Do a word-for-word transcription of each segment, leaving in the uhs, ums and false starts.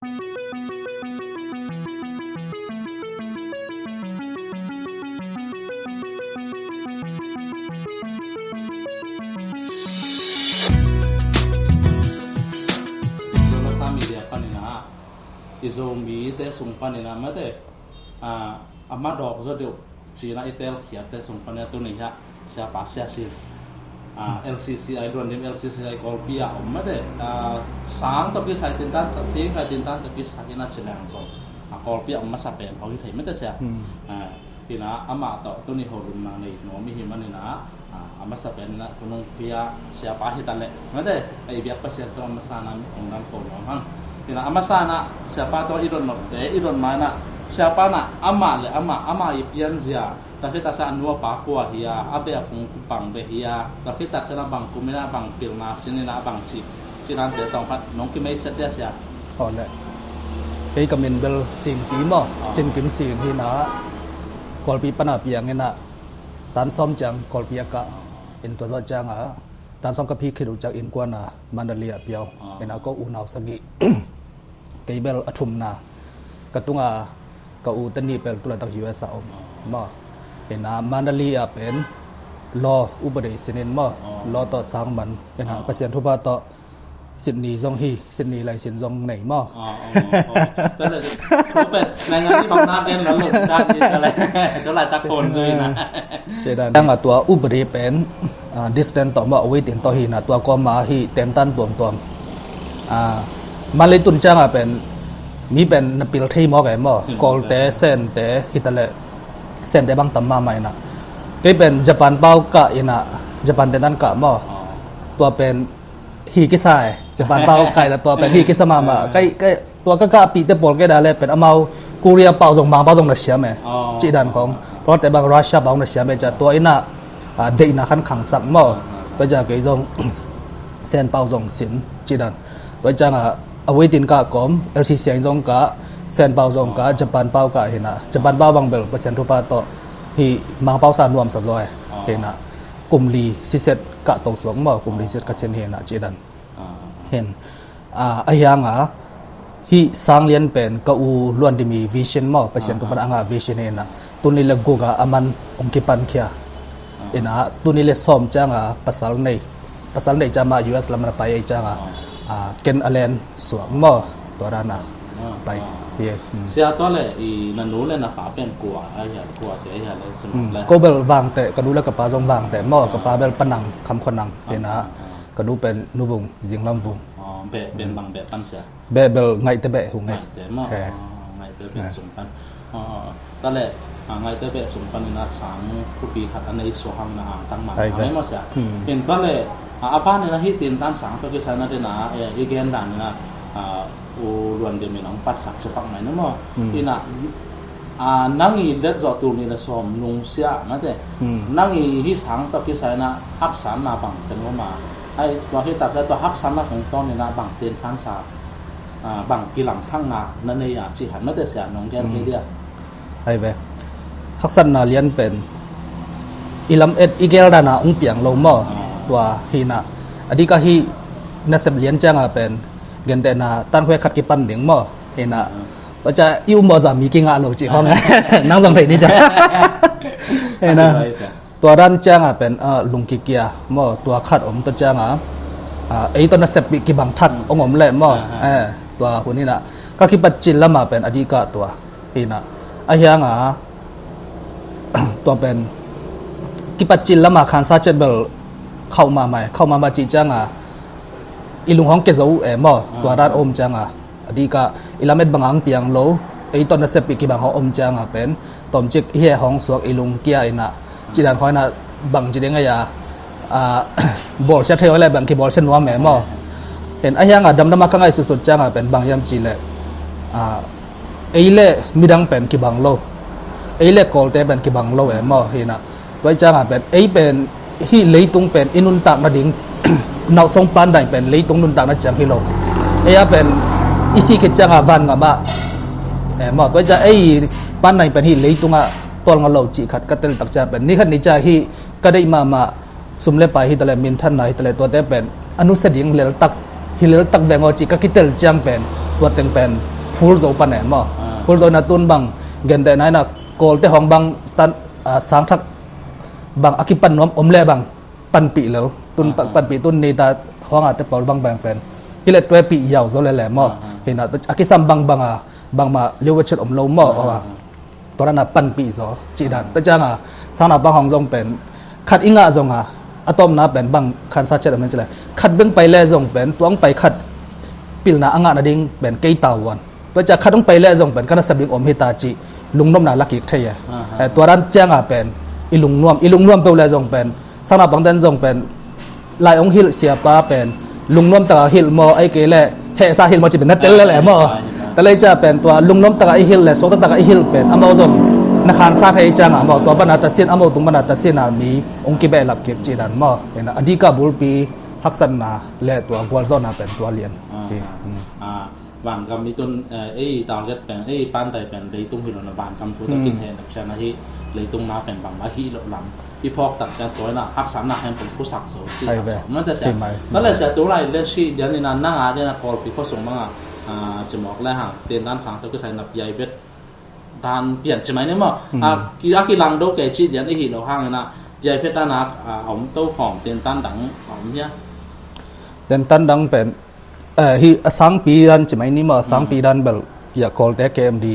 Media panin ah, i Zomite sung panin ah, mate, a, a madawk zaw deuh cina i telkhiatte sung panin ah tuni hiah siapa Sia Sin, a, L C C I, Luandim L C C I Kawlpi ah om mate, a, sang tawh kisai tintan, sing kai tintan tawh kisai in a ci leng zong, a, Kawlpi ah om masa pen ho hi thei mate sia. Hmm. A, hi in ah amah tawh tuni ho lumna nei nuam i hi manin ah, a, a masa pen in ah Khunung Pia siapa hi ta leh mate, a, i biak Pasian tawh a masa in ah mi kong dam ko nuam hang. Hi in ah a masa in ah siapa tawh i dot nopte i dot ma in ah siapa in ah amah le amah, amah i pianzia, tua khit tak ciang a nu a pa kua hi a, a beh a phung bang beh hi a, tua khit tak ciang a bang kum in ah bang pilna sin in ah bang ci, ci dante tawh khat nong kimeiset dia sia. Aw le. Kei ka min bel Singpi maw, ah, Cin Kim Sing hi in ah, Kawlpi pan a piang in ah, tan sawm ciang Kawlpi a kah in, tua zawh ciang a tan sawm ka phi khit uh ciang innkuan a Mandalay ah piau. Ah. In ah ko unau sagih, kei bel a thumna, ka tung a ka u te nih bel tu laitak U S a om maw. In ah Mandalay ah pen law, upadi sin in maw, ah, law tawh sang man. In ah, ah, Pasian thupha tawh Sydney zong hi, Sydney lai sin zong nei maw. Ah, ah, ah. Tua leh, tua pen, nai ngan ni bang na gen la lung dan ni ka leh. Tua laitak phone zui na. Ci dan. Tang a tua upadi pen, ah, distance tawh maw, waiting tawh hi in ah tua kawm a hi tentan tuamtuam. Ah, Mandalay tun ciang a pen mi pen na pil thei mawk e maw. Hmm. Kawlte, Sente hi ta leh, Sente bang tam mahmah in ah. Kei pen Japan pau kah in ah, Japan tentan kah maw. Ah. Tua pen hi kisa e. Japan pau kah in ah tua pen hi kisa mahmah. Kai, kai, tua ka kahpihte pawl kei dan leh pen amau Korea pau zong, Mang pau zong na siam e. Oh. Cih dan khong. Tua te bang Russia pau na siam e ci a, tua in ah, ah, deihna khan khangsak maw. Ah, ah. Tua ci a kei zong Sen pau zong sin cih dan. Tua ciang a, a waiting kah kawm, L C C I zong kah, Sen pau zong kah, oh, Japan pau kah hi in ah. Japan pau bang bel Pasian thupha tawh hih Mang pau sa nuamsa zaw e. Oh. Hi in ah. Kum li siset kah to suak maw, kum li siset ka sin hi in ah cih dan. Ah. Hi in, ah, a hiang a, hih sang lian pen ka u Luandim i vision maw, Pasian, ah, thupha, ah, a ngah vision hi in ah, tuni le guk a aman hong kipankhia. Ah. In ah, tuni le sawm ciang a pasal nei, pasal nei ciang a U S lam na pai ei ciang a, ah, ah, ken a len suak maw, tua dan a, ah, pai. Ah. Hi e. Hmm. Sia, tua leh i na nu le na pa pen kua a hia, kua te a hia le, sum, hmm, le. Ko bel Vangteh, ka nu le ka pa zong Vangteh maw, ka pa bel Panang, Khamkhuanang. Ah, hi in ah, ah, ah. Ka nu pen Nu Vung, Zinglam Vung. Oh, beh, beh, hmm, bang beh pan sia? Beh bel Ngaihte beh hong e. Ngaihte maw? He. Oh, Ngaihte beh, he, sung pan. Oh, tua leh, ah, Ngaihte beh sung pan in ah sang thupi khat a nei suak hang na, ah, tang mang, ai, hang beh, e maw sia? Hmm. Pen tua leh, ah, a ban in ah hih tintan sang tawh kisai na den ah, eh, i gen dan in ah, ah, U Luandim in hong patsak ci pak mai na maw. Hmm. In ah, a, nang i det zawh tul nih le sawm nungsiah mate. Hmm. Nang i hih sang tawh kisai in ah haksatna bang pen om a? Ai, tua hi tak ciang tua haksatna kong tawng in ah bang tinthansa, a, bang kilangthakna na nei a cih khat mate sia, nong gen thei dia? Ai ve. Haksatna lian pen i lamet i gel dan a hong piang lo maw. Ah. Tua hi in ah, a dik a hih nasep lian ciang a pen gentehna tankhua khat kipan ding maw. Hi in ah, tua ciang i um mawh zah mi kingah lo cih khawng. Nang zong thei ni ciang. Hi in ah, tua dan ciang a pen, ah, lungkikia maw, tua khat om, tua ciang a, ah, ei tawh nasep bih kibang thak hong om leh maw. Ah, ah. Eh, tua hun hi in ah, ka kipatcil lam a pen a dik a tua. Hi in ah, a hiang a, tua pen kipatcil lam a khansa ciat bel khauh mahmah e, khauh mahmah cih ciang a, i lung hong kia zo e maw, tua dan om ciang a. A dik a, i lamet bang hong piang lo, ei tawh nasep bih kibang hong om ciang a pen, tawmcik i heh hong suak, i lung kia in ah, cih dan khawng in ah bang ci ding a, a, bawlsia thei hong leh bang kibawlsia nuam e maw. Pen a hiang a damdam a ka ngaihsutsut ciang a pen bang hiam cih leh, a, ei le midang pen kibang lo, ei le Kawlte pen kibang lo e maw, hi in ah. Tua ciang a pen, ei pen, hih leitung pen i nuntak nading, nauhsong pandai pen leitung nuntak na ciang hi lo. Ei a pen, i sih khit ciang a van ngam ah, eh, maw, tua ciang ei pandai pen hih leitung ah tawlnga lo cih khat ka tel tak ciang pen, ni khat ni ciang hih ka deih mahmah, sum le pai hi ta leh, minthanna hi ta leh, tuate pen a nusia ding leltak, hi leltak veng aw cih ka kitel ciang pen, tua teng pen phul zo pan e maw. Phul zo ina tun bang gentehna ina Kawlte hong bang tan, ah, sang thak bang a kipan nuam om le bang panpih lel tun, panpih tun neita hong a te pawl bang bang pen kilet tuepih yau zo le le maw. Hina a kisam bang bang a bangmah liu chet om lo maw. Tua dan a panpih zaw cih dan. Tua ciang a sang naupang hong zong pen khat i ngah zong a, a tawpna pen bang khansa chet om ci lai. Khat beng pai le zong pen tuang pai khat pilna a ngah nading pen kei tavuan. Tua ciang khat hong pai le zong pen ka nasep ding om hi ta cih lungnopna la kik thei e. Tua dan ciang a pen i lungnuam, i lungnuam peuh le zong pen sang naupang ten zong pen lai ong hilh siapa pen lungnuam taka hilh maw, ai kei le hehsa hilh maw ci pen na tel le le maw. Tua lei ciang pen tua lungnuam taka i hilh le suakta taka i hilh pen amau zong na khansa thei ciang a maw, tua pana tasin amau tung pana tasin a mi ong kibehlap kik cih dan maw. Ina a dika bulpi haksatna le tua gualzawhna pen tua lian. Vankam i tun, eh, ei target pen, ei pantai pen leitung hi lo na vankam thu takin he nak cian ahi leitung na pen bangmah hi lo lam i phawk tak cian tua ina haksatna hen pen khusak zo si. Ai tak ve. Zo mate sia. Hi mai. Tale sia tu lai le si dian ina nang a dian a Kawlpi khuasung manga, ah, cimawk le hang ten dan sang tawh kisai na piai bet dan pian ci mai ni maw. A ki, a kilang do kei ci dian i hi lo hang ina piai bet dan a, ah, om to khawm ten dan dang om hia. Ten dan dang pen Eh, hi a sangpi dan ci mai ni maw, a sangpi dan bel ia Kawlte K M D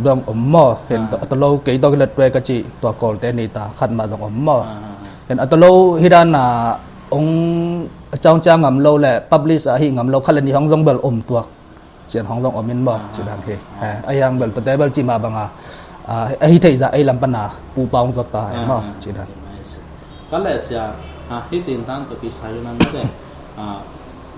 dong om maw. Hen a talo kei tawh kilet tuai ka ci tua Kawlte neita khat mah dong om maw. Hen a talo hi dan a ong a caung ciang ngam lo le publish a hi ngam lo khat le ni hong zong bel om tuak cian hong zong om in maw. Ci dan hi. Eh, a hiang bel tua te bel ci mah bang a, ah, a hi thei zah ei lam pana pupa hong zot ta hi maw. Ci dan. Ka le sia, ah, hi tin tan ka kisai na mate, ah,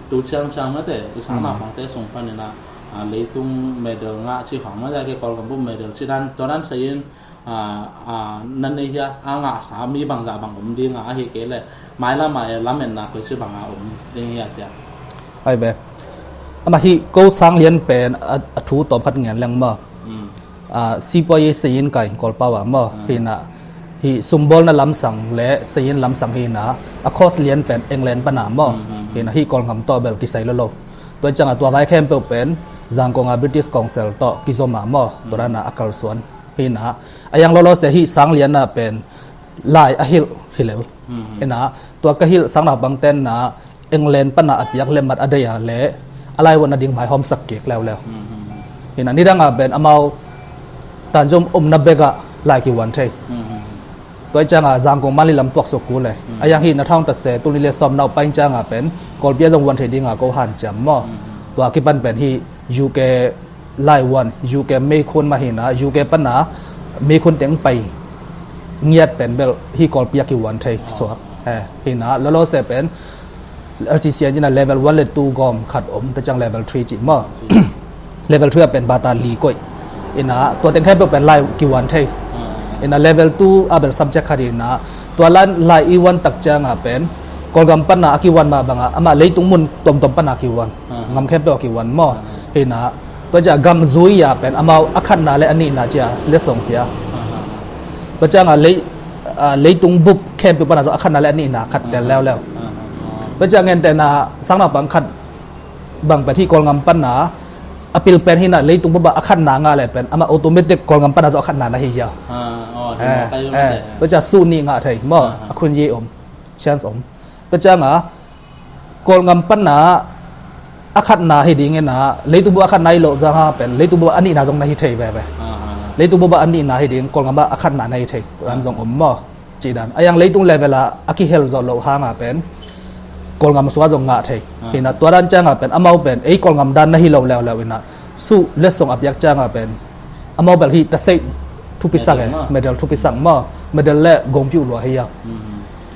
tu ciang ciang mate, i sang na pangte sung pan ina, ah, leitung medal ngah ci khong mate, ke Kawlgam bup medal ci dan, tua dan sa in, ah, ah, nan nei hia, a ngah sa mi bang za bang om ding a, ahi kei le, mai lam a e lam en na koi ci bang a om ding hia sia. Ai ve. Ama hi ko sang lian pen a, a thu tawm khat ngen leng maw. Ah, sipuai i sayin kai Kawlpau ah maw. Hina hi sumbawlna lamsang le sayin lamsang hina a course lian pen England pana maw. Hina hi Kawlngam tawh bel kisai lo lo. Tua ciang a tua vai khempeuh pen Zangkong a British Council tawh kizom a maw. Tua dan a a kalsuan. Hina a yang lo lo se hi sang lian a pen lai a hilh hilel. Ina tua ka hilh sang naupang ten na England pana a piak le mat a dei a le a lai wan a ding vaihawm sak kik leuleu. Hina nidang a pen amau tanzom omna bek ah lai kiwan thei. Tua i ciang a Zangkong Manli lam tuak suk kul le a yang hi na thawng ta se tuni le sawm naupai ciang a pen Kawlpi a zong wan thei ding a ko hanciam maw. Tua kipan pen hi U K laiwan U K meikhun mah hina U K pana meikhun teng pai ngiat pen bel hi Kawlpi a kiwan thei suak. Eh, hina lolo se pen L C C N ina level one le two gawm khat om ta ciang level three ci maw. Level three a pen bata li koih. Ina tua teng khempeuh pen lai kiwan thei. Ina level two a bel subject khat ina tua lan lai i wan tak ciang a pen Kawlgam pana a kiwan mah bang a ama leitung mun tuamtuam pana kiwan. Ngam khempeuh a kiwan maw. Hina tua cia gam zui a pen amau a khatna le a nihna cia letsong pia. Tua ciang a lei, ah, leitung bup khempeuh pana tua a khatna le a nihna khat tel leuleu. Tua ciang ngentehna sang naupang khat bang pen hi Kawlngam pana a pil pen hina leitung bup a khatna ngah le pen ama automatic Kawlngam pana tua a khatna na hi hia. Tua cia su nih ngah thei maw. A khun ye om, chance om. Tua ciang a Kawlngam pana a khatna hi ding ina leitung bup a khatna hi lo zang a pen leitung bup a nihna zong na hi thei veve. Leitung bup a nihna hi ding Kawlngam a khatna na hi thei. Tua dan zong om maw. Ci dan a yang leitung level a a kihel zawh loh hang a pen Kawlngam sua zong ngah thei. Hina tua dan ciang a pen amau pen ei Kawlngam dan na hi lo leuleu ina su letsong a piak ciang a pen amau bel hi ta sei thupi sak e. Medal thupi sak maw. Medal le gongpiu lua hi a.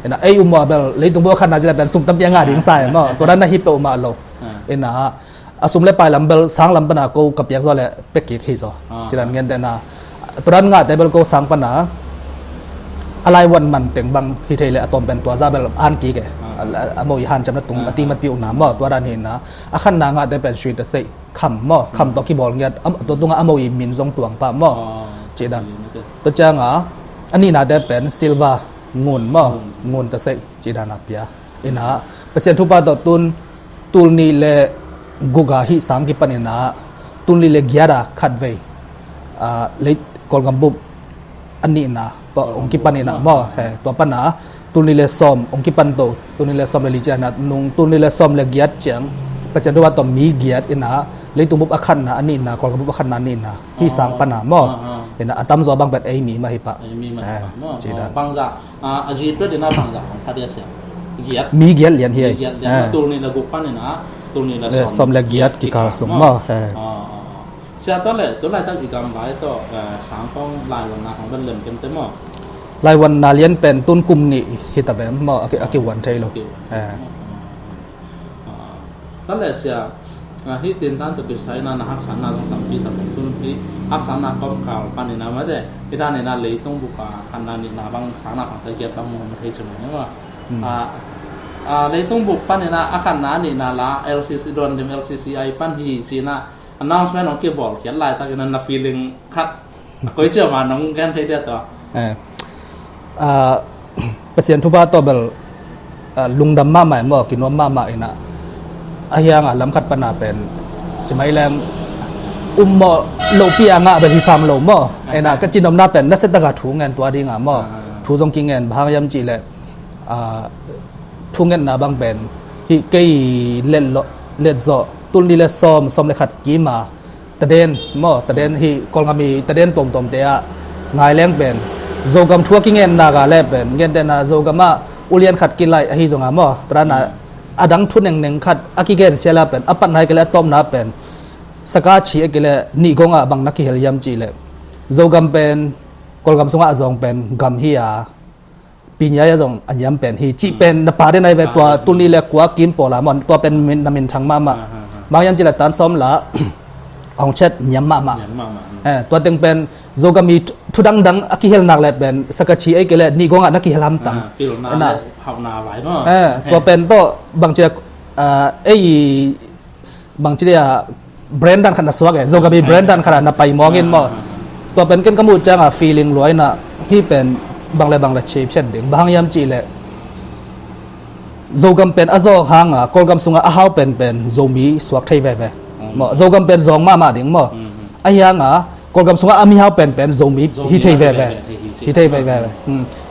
Ina ei um a bel leitung bup a khatna ci le pen sum tampi a ngah ding sa e maw. Tua dan na hi peuh mah lo. Ina a sum le pai lam bel sang lam pana ko ka piak zaw le pek kik hi zaw. Ci dan ngentehna tua dan ngahte bel ko sang pana a lai wan man teng bang hi thei le a tawm pen tua za bel an kik e. A mo i hanciamna tung a ti mat piuhna maw tua dan hina a khatna ngahte pen sui ta sei. Kham maw, kham tawh kibawl ngiat tua tungah a mo i min zong tuang pah maw. Ci dan tua ciang a a nihnate pen silver ngun maw. Ngun ta sei ci dan a pia. Ina Pasian thupha tawh tun tul nih le guk a hih sang kipan ina Tulnih le giat a khatvei, ah, lei Kawlgam bup a nihna pa hong kipan inah maw, he, tua pana tulnih le sawm hong kipan to, tulnih le sawm le li ciang inah nung tulnih le sawm le giat ciang Pasian thupha tawh mi giat inah leitung bup a khatna a nihna, Kawlgam bup a khatna a nihna hih sang pana maw. Inah a tamzaw bang pen ei mi mah hi pah. Ei mi mah hi pah maw. Cih dan. Bangzah, ah, a zi pet inah bangzah hong pha dia sia. Giat. Mi giat lian hi. Mi giat lian. Tulnih le guk pan inah tulnih le sawm le giat kikal sung maw. Sia, tua le tu laitak i gam vai tawh, eh, sang kong laivuanna kong ben lem kemte maw? Laivuanna lian pen tun kum nih hi ta bem maw, a ki, a kivuan thei lo. Tua le sia, ah, hih tintan tawh kisai na na haksatna zong tampi ta bem, tun hih haksatna kawmkal panin a mate, hih danin a leitung bup a khatna nihna bang sang na kong ta giat bang mu thei ci mai maw. Ah, ah, leitung bup panin a khatna nihna la L C C, Duandim L C C I pan hi ci na announcement hong kibawl khiat laitakin a na feeling khat a koi ciah ma nong gen thei dia tawh. Eh. Ah, Pasian thupha tawh bel, ah, lungdam mahmah in maw, kinuam mahmah inah. A hiang a lam khat pana pen ci mai leng um maw, lopi a ngah bel hi sam lo maw. Inah ka cinopna pen nasia taka thu ngen tua dinga maw. Thu zong kingen bang hang hiam cih leh, ah, thungetna bang pen hih kei let zawh tulnih le sawm, sawm le khat kim a taden maw, taden hih Kawlgam i taden tuamtuamte ah ngai leng pen Zogam thu a kingenna ga le pen, gentehna Zogam ah ulian khat kilaih ahi zonga maw, tua dana a dang thu nengneng khat a kigen sia la pen a patna hi kei le a tawpna pen saka ci a kei le nih gong ah bang na kihel hiam cih leh Zogam pen Kawlgam sungah a zawng pen gam hi a, pinyai a zong a niam pen hi cih pen na pha den ahi ve. Tua tulnih le kua kim pawl a maw, tua pen min, na minthang mahmah. Bang hiam cih leh tan sawm la hong chet niam mahmah. Eh, tua teng pen Zogam i thu, thu dangdang a kihel nak le pen saka ci a kei le nih gong ah na kihel hamtang. Pilna le hauhna vai maw. Eh, tua pen tawh bang ci a, ah, ei bang ci dia brand dan khat na suak e, Zogam i brand dan khat na pai mawng in maw. Tua pen ken ka muh cianga feeling lua inah hih pen bang le bang le ci phiat ding. Bang hang hiam cih leh Zogam pen a zawng hanga Kawlgam sunga a hau penpen Zomi suak thei veve. Maw, Zogam pen zawng mahmah ding maw. A hianga Kawlgam sungah a mihau penpen Zomi hi thei veve. Hi thei veve.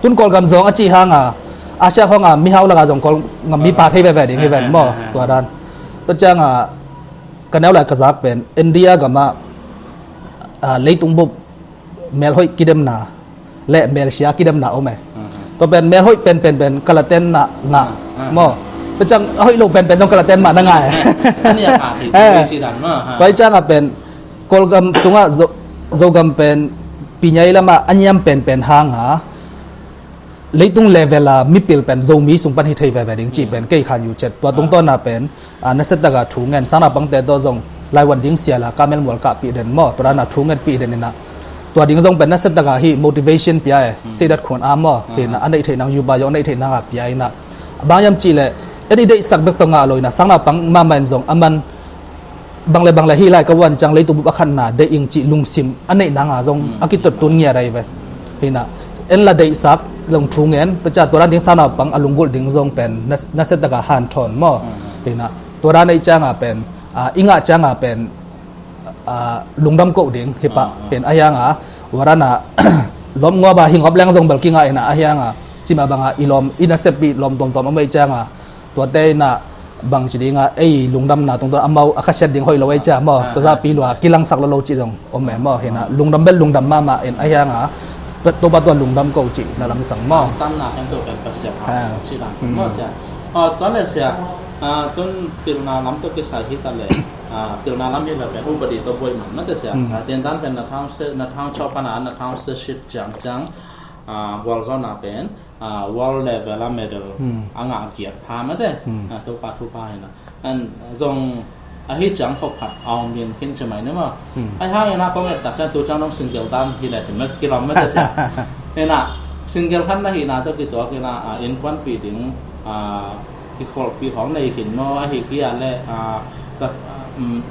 Tun Kawlgam zawng a cih hanga Asia khawngah mihau lakah zong Kawlgam mipa thei veve ding hi ven maw. Tua dan. Tua ciangah ka neu lai ka zak pen India gamah, ah, leitung bup melhoih kidemna le melsia kidemna om e. Tua pen melhoih penpen pen kalatenna ngah maw. Tua ciang a hoih lo penpen zong kalaten mah na ngah e. Tua ciangah pen Kawlgam sungah Zo-, Zogam pen pinyai lamah a niam penpen hanga leitung level a mipil pen Zomi sung pan hi thei veve ding cih pen kei khan yu cet. Tua tungtawna pen, ah, nasia taka thu ngen, sangnaupangte tawh zong laivuan ding sia la kamel mual kahpih den maw, tua dana thu ngetpih den inah. Tua ding zong pen nasia taka hi motivation pia e, seidat khuan a maw, hi inah a neih theih nang yuba zong a neih theih nanga pia inah. Bang hiam cih leh en i deihsak bek tawh ngah lo inah sangnaupang mahmah in zong a man bang le bang le hih lai ka van ciang leitung bup a khatna deih ing cih lungsim a neih nanga zong a kitot tun ngiat ahi ve. Hi inah en la deihsak zong thu ngen, tua ciang tua dan ding sangnaupang a lunggulh ding zong pen na, nasia taka hanthawn maw. Hi inah tua dan ahi cianga pen, ah, i ngah cianga pen, ah, lungdam koh ding hi pah. Pen a hianga tua dana lawm ngawp a hi ngawp leng zong bel kingah inah a hianga cimah banga i lawm i nasiapih lawm tuamtuam a mei cianga tuate inah bangci dinga ei lungdamna tungtawn amau a khasiat ding hoih lo ei cia maw, tua zahpi lua kilangsak lo lo cih zong om e maw. Hi inah lungdam bel lungdam mahmah in a hianga Topa tua lungdam ko cih na langsang maw. Tanna kan tu kan Pasian ha cih dan maw sia. Tua le sia, tun pilna lam tu kisai hi ta le, pilna lam hi le pen upadi to buai man mate sia. Tian dan pen na thang se, na thang chau pana na thang se shit jang jang, gualzawhna pen, ah, world level a medal a ngah giat pha mate. Ah, Topa thupha hi inah. An zong ahi ciang khop khat a om lian khin ci mai ni maw. Ahi hang inah kong et tak ciang tu ciang nong single dan hi le ci mate kilawm mate sia. Inah single khat na hi inah tawh kituak inah, ah, innkuanpih ding, ah, kikholhpih khawng nei khin maw, ahi kia le, ah, ka, ah, um,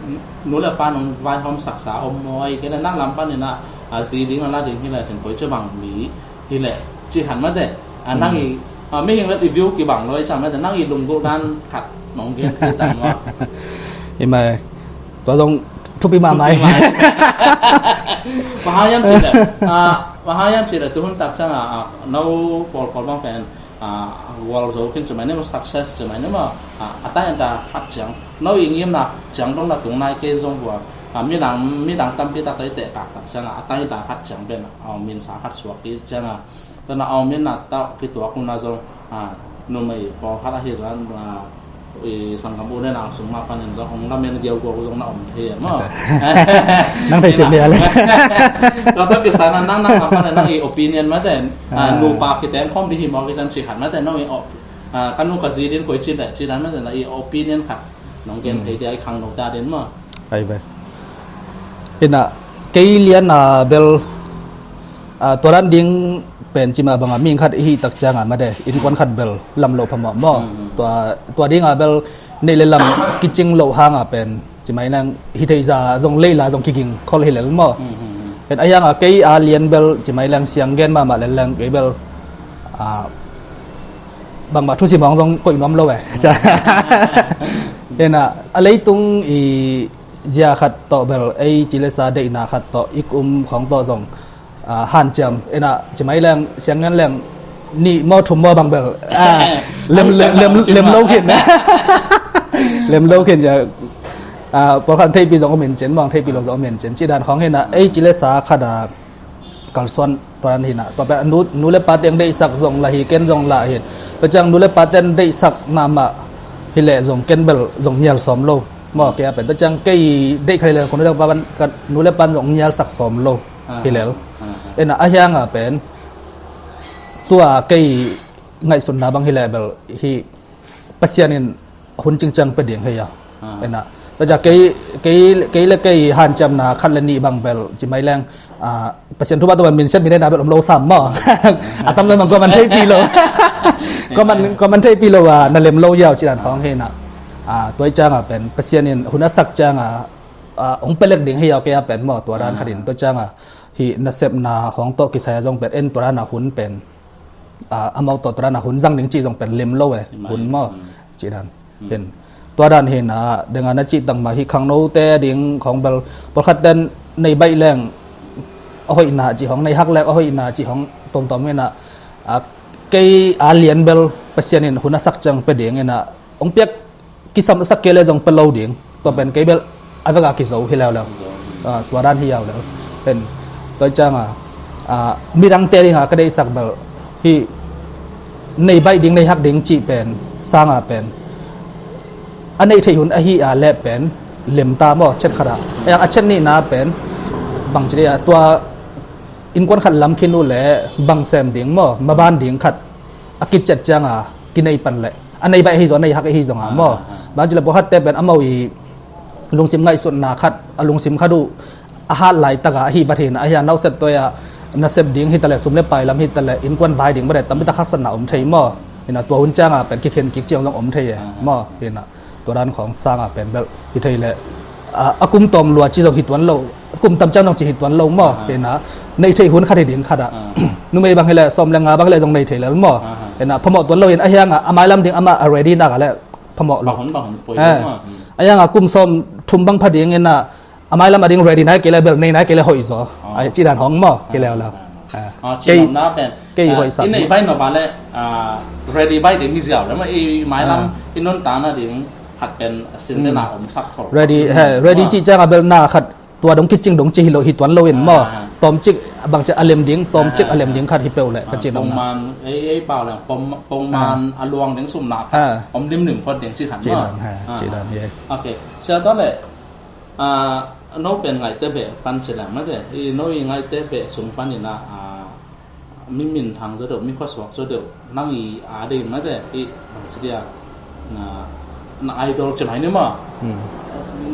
nu le pa nong vaihawm saksa om maw, ahi kia le nang lam pan inah, ah, zi ding a la ding hi le cin koi ci bang mi hi leh ci khan mate. A nang i, a mihing vet i view kibang lo i cam mate, nang i lunggulh dan khat nong gen kei tan maw. Hi mai. Tua zong Thupi mahmah hi. Bang hang hiam cih leh, ah, bang hang hiam cih leh, tu hun tak ciang a, ah, no pawl pawl bang pen, ah, gualzo khin ci mai ni maw, success ci mai ni maw, ah, a tang in ta khat ciang, no i ngimna ciang dong na tung nai kei zong vua, ah, midang, midang tampi tak tawh i teh kak tak ciang a, a tang in ta khat ciang pen, ah, min sa khat suak i ciang a, tana a om in na tawh kituak hun a zong, ah, numei pawlkhat ahi zong, ah, i sanggam u le nau sung mah panin zong hong lamen giaugiau zong na om thei e maw. Nang thei sik ni a le. Tua tawh kisai na nang nang mah panin nang i opinion mah ten, ah, nupa kiteng khawm ding hi maw, kisan si khat mah ten nong i op-, ah, ka nu ka zi din koi ci le ci dan mah ten i opinion khat nong gen thei dia i khangno ta din maw. Ai ve. Ina, kei lian a bel, ah, tua dan ding pen ci mah bang a mihing khat i hih tak ciang a mah de, innkuan khat bel lam lo phamawh maw. Tua, tua ding a bel neih le lam kicing lo hang a pen ci mai nang hi thei za zong lei la zong kiging khol hi lel maw. Pen a hiang a kei a lian bel ci mai leng siang gen mahmah lel leng kei bel, ah, bangmah thusim hong zong koih nuam lo e. Ina, a leitung i zia khat tawh bel ei ci le sa deihna khat tawh i kum khawng tawh zong, ah, hanciam. Ina, ci mai leng siang ngen leng nih maw thum maw bang bel, ah, lem, lem, lem, lem lo khin. Lem lo khin zia, ah, pawlkhat theihpi zong om in cin maw, theihpi lo zong om in cin ci dan khawng hi na, ei ci le sa khat a kalsuan tua dan hi na. Tua pen nu, nu le pa teng deihsak zong la hi, ken zong la hi. Tua ciang nu le pa ten deihsak mahmah hi leh zong ken bel zong nial sawm lo maw, kei a pen. Tua ciang kei deih kha hi leh ko nu le pa pan, ka nu le pan zong nialsak sawm lo hi lel. Ina, a hiang a pen tua kei ngaihsutna bang hi leh bel hi Pasian in hun cingciang pe ding hi a. Ina, tua ciang kei, kei, kei le kei hanciamna khat le nih bang bel ci mai leng, ah, Pasian thupha tua min siat min neihna bel om lo sam maw. A tam lo bang ko man theipi lo. Ko man, ko man theipi lo a na lem lo yau ci dan khawng hi na. Ah, tua i ciang a pen Pasian in hun a sak ciang a, ah, hong pelek ding hi yau kei a pen maw, tua dan khat in tua ciang a hi nasepna hong tawh kisai a zong pen en tua dan a hun pen, ah, amau tawh tua dan a hun zang ding ci zong pen lem lo e, hun maw. Ci dan. Pen tua dan hi na, deng a na cih tang mah hi khangnote ding khawng bel pawlkhat ten nei baih leng a hoihna ci hong, nei hak leng a hoihna ci hong tomtom hi na, ah, kei a lian bel Pasian in hun a sak ciang pe ding hi na, hong piak kisam sak kei le zong pe lo ding. Tua pen kei bel a vek a kizo hi leuleu. Ah, tua dan hi yau leu. Pen tua i ciang a, ah, midang te ding a ka deihsak bel hi nei baih ding, nei hak ding cih pen sang a pen a neih theih hun ahi a leh pen lem ta maw, chet khat a. A hiang a chet nihna pen bang ci dei a, tua innkuan khat lam khin uh leh bang sem ding maw, maban ding khat a kicet ciang a kinei pan leh a nei baih ahi zong, a nei hak ahi zong a maw. Bang ci leh pawlkhat te pen amau i lungsim ngaihsutna khat, a lungsim khat uh a hat laitak a ahi vat hi na, a hiang nauset toi a nasep ding hi ta leh, sum le pai lam hi ta leh, innkuan vai ding bang leh tampi tak haksatna om thei maw. Hi na, tua hun ciang a pen kikhen kik ciang zong om thei e maw. Hi na, tua dan khawng sang a pen bel hi thei leh, a, a kum tawm lua ci zong hi tuan lo, kum tam ciang zong ci hi tuan lo maw. Hi na, nei theih hun khat hi ding khat a. Numei bang hi leh sawm le nga bang hi leh zong nei thei lel maw. Hi na, phamawh tuan lo in a hiang a, a mailam ding amah a ready nak a leh phamawh lo. Bang hun, bang hun poi lo maw. A hiang a kum sawm thum bang pha ding in a, a mailam a ding ready nai kei leh bel nei nai kei leh hoih zaw. Ai, ci dan hong maw, kei leuleu. Ah, kei, cinopna pen, kei ah, hoih sak i nei baih nop a leh, ah, ready baih ding hi ziau leh maw, i mailam i nuntakna ding khat pen a sin le na om sak khol. Ready, he, ready ci ciang a bel na khat tua dong kicing dong ci hi lo, hi tuan lo in maw. Tawmcik bang ci a lem ding, tawmcik a lem ding khat hi peuh leh ka cinopna. Pongman, ei, ei pau leh pong, pongman a luang ding sumna khat om limlim phot ding ci khat maw. Ci dan, he, ci dan, he. Ok, sia tua leh, ah, no pen ngaihte beh pan ci leng mate, i no i ngaihte beh sung pan in a, ah, mi minthang zaw deuh, mi khuasuak zaw deuh, nang i a ding mate, i bang ci dia, na, na idol ci mai ni maw.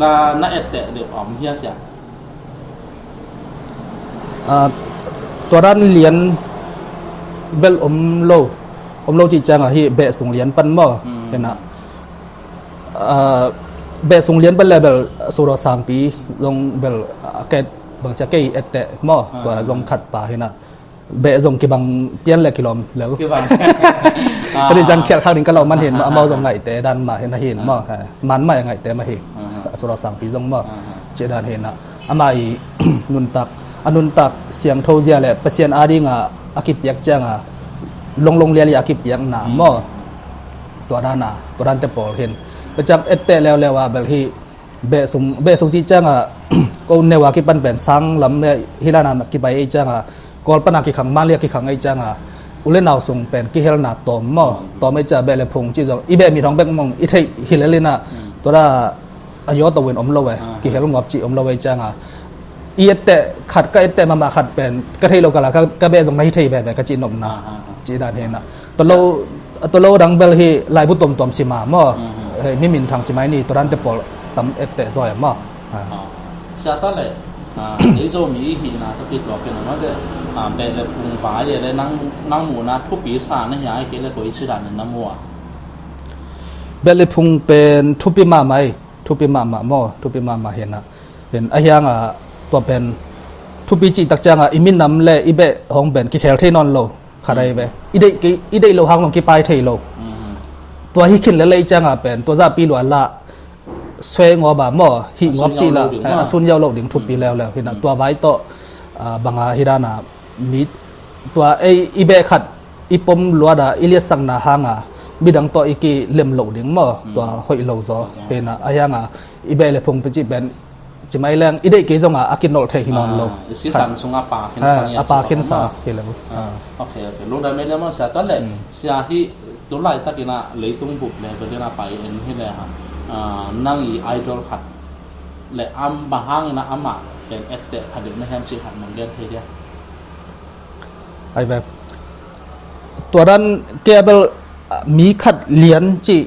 Na, na etteh deuh a om hia sia? Ah, tua dan lian bel om lo, om lo ci ciang a hi beh sung lian pan maw. Hi na, ah, beh sung lian bel le bel Sura Sangpi zong bel, ah, kei bang ci a kei etteh maw. Tua zong khat pa hi na. Beh zong kibang pian le kilawm lel. Kibang. Tua ding ciang khial khak ding ka lo man hin maw, amau zong ngaihte dan mah hi na hin maw. Man mah ngaihte mah hi. Sura Sangpi zong maw. Cih dan hi na, ama i nuntak, a nuntak siangtho zia le Pasian adinga a kipiak cianga longlong lialia a kipiakna maw? Tua dana, tua dante pawl hin. Pecak etteh leuleu a bel hi, beh sung, beh sung cih cianga ko neu a kipan pen sang lam le hi dana kipai ei cianga, Kawl pana kikhang, Manlia kikhang ei cianga, u le nau sung pen kihelna tawm maw? Tawm ei cia beh le phung cih zong i beh mi thong bek mong i theih hi lelina, tua da a yaw to win om lo e, kihel ngop cih om lo e cianga. I etteh khat, ka etteh mama khat pen ka thei lo kala ka, ka beh zong na hi thei veve ka cih nopna. Cih dan hi na. Tolo, tolo dang bel hi laibu tomtom sima maw? Hei, mi min thang ci mai ni, tua dante pawl tam etteh zaw e maw? Sia ta le, ei Zomi i hihna ta pi tua pen a maw de, beh le phung vai le nang, nang muhna thupi sa na hi ai ke le koi ci dan na mu a. Beh le phung pen thupi mahmah ei, thupi mahmah maw, thupi mahmah hi na. Hin a hianga tua pen thupi cih tak cianga i minam le i beh hong pen kikhel thei nawn lo. Khat ai ve. I deih kei, i deih lo hang long kipai thei lo. Tua hi khin le lei cianga pen, tua zahpi lua la, sue ngawp a maw, hih ngawp cih la, a sun yau lo ding thupi leuleu. Hi na, tua vai tawh, banga hi dana, mi, tua ei, i beh khat, i pom luada, i liatsakna hanga, midang tawh i kilem lo ding maw, tua hoih lo zaw. Hi na, a hianga, i beh le phung pen cih pen, ci mai leng, i deih kei zonga a kinolh thei hi nawn lo. Sisan sunga pa khinsa hi lo. Ok, ok. Lungdam mei le maw sia, tuan le sia hi tulai takina leitung bup le bedena pai en hi le ha. Nang i idol khat le am bang hangina ama pen etteh khat deuh na hiam cih khat nong gen thei dia. Ai ve. Tua dan kei a bel mi khat lian cih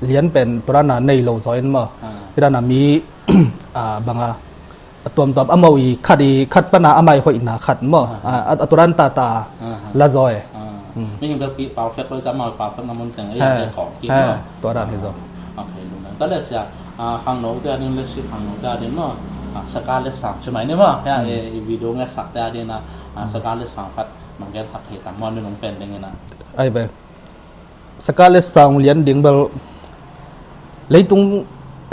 lian pen tua dana nei lo zaw in maw. Hi dana mi banga a tuamtuam a mau i khat i khat pana a mai hoihna khat maw. A tua dan tata la zaw e. Mi hing bel pi perfect lo ca mau perfect na mun teng ei te khong ki maw. Tua dan hi zaw. Ok, lungdam. Ta le sia khangno te adin le si khangno te adin maw. Saka le sang cumai ni maw. Hia e video nge sak te adin a saka le sang khat mang gen sak hei tam maw ni nong pen ding ina. Ai ve. Saka le sang lian ding bel leitung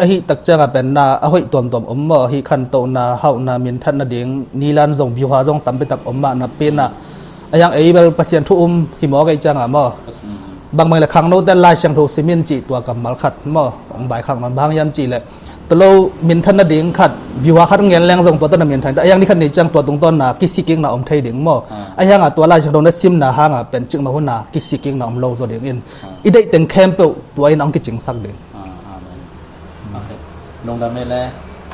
ahi tak cianga penna a hoih tuamtuam om maw, hih khantohna, hauhna, minthatna ding nilan zong biuha zong tampi tak om mah napi na a hiang ei bel Pasian thu um hi mawk ei cianga maw. Bangbang le khangno ten Lai Siangtho simin cih tua kammal khat maw, ong bai khak nawn bang hiam cih le Tolo minthan nading khat, biuha khat ngen leng zong tua tana minthan ta. A yang ni khat ni ciang tua tungtawn na kisikkikna om thei ding maw? A hianga tua Lai Siangtho na simna hanga pen cikmah huna kisikkikna om lo zaw dingin i deih teng khempeuh tua in a hong kicingsak ding. Amen. Ok. Lungdam e le.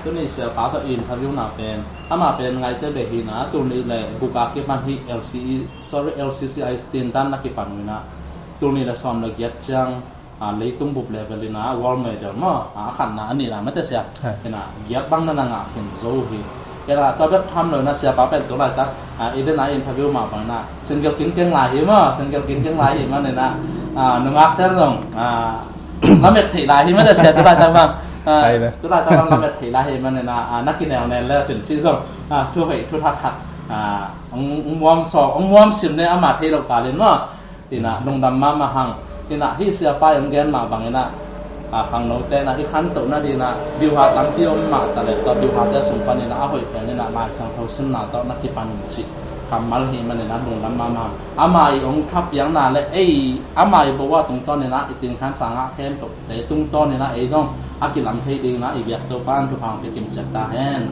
Tuni sia pa tawh interview na pen ama pen ngaite beh hina, tuni le guk a kipan hi L C E, sorry, L C C I tintan na kipan uh hina. Tuni le sawm le giat ciang leitung bup level ina world medal maw, a khatna a nihna mate sia. Ina giat bang na na ngah khin zo hi. Ina tua bek tham lo ina sia pa pen tu laitak i dena interview mah bang ina single king keng lai hi maw, single king keng lai hi man ina nungak ten zong lamet theih lai hi mate sia tu laitak bang. Tu laitak bang lamet theih lai hi man ina na kinel nel le cin ci zong thu hei thu thak khat ong muam sawk ong muam sim ne ama thei lo kalin maw. Ina lungdam mahmah hang. Ina hih siapa i hong gen mah bang ina khangnote ina i khantohna dina biuha tampi om mah ta le tua biuhate sung pan ina a hoih pen ina Lai Siangtho simna tawh na kipan cih kammal hi man ina lungdam mahmah hang. Ama i hong thapiakna le ei ama i bo a tungtawn ina i tingkhan sangah khempeuhte tungtawn ina ei zong a kilam thei ding ina i biak Topa in thupha hong pia kimciat ta hen.